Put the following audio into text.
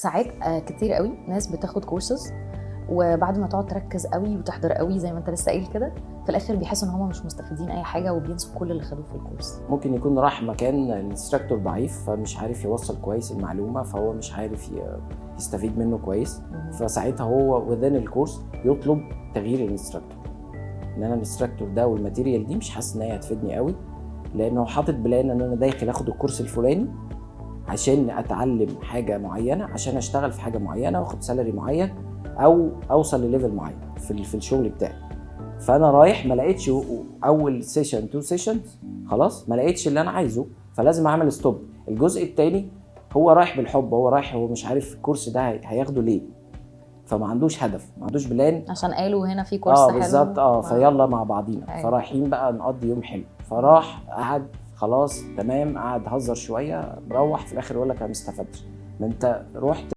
ساعات كتير قوي ناس بتاخد كورسز، وبعد ما تقعد تركز قوي وتحضر قوي زي ما انت لسه قايل كده، في الاخر بيحسوا ان هم مش مستفيدين اي حاجة وبينسوا كل اللي خدوه في الكورس. ممكن يكون راح مكان ال instructor ضعيف، فمش عارف يوصل كويس المعلومه، فهو مش عارف يستفيد منه كويس. فساعتها هو within الكورس يطلب تغيير ال instructor، ان انا ال instructor ده وال material دي مش حاسس ان هي هتفيدني قوي، لانه حاطط plan ان انا داخل اخد الكورس الفلاني عشان اتعلم حاجة معينه، عشان اشتغل في حاجة معينة واخد salary معين او اوصل ل level معين في الشغل بتاعي. فانا رايح ما لقيتش اول session، two sessions، خلاص ما لقيتش اللي انا عايزه، فلازم اعمل stop. الجزء الثاني هو رايح بالحب، هو رايح هو مش عارف الكورس ده هياخده ليه، فما عندوش هدف، ما عندوش plan. عشان قالوا هنا في كورس حلو. بالظبط، فيلا مع بعضينا. فرايحين بقى نقضي يوم حلو، فراح قعد، خلاص تمام، قعد هزر شويه، مروح في الاخر يقول لك انا ما استفدتش. ما انت رحت.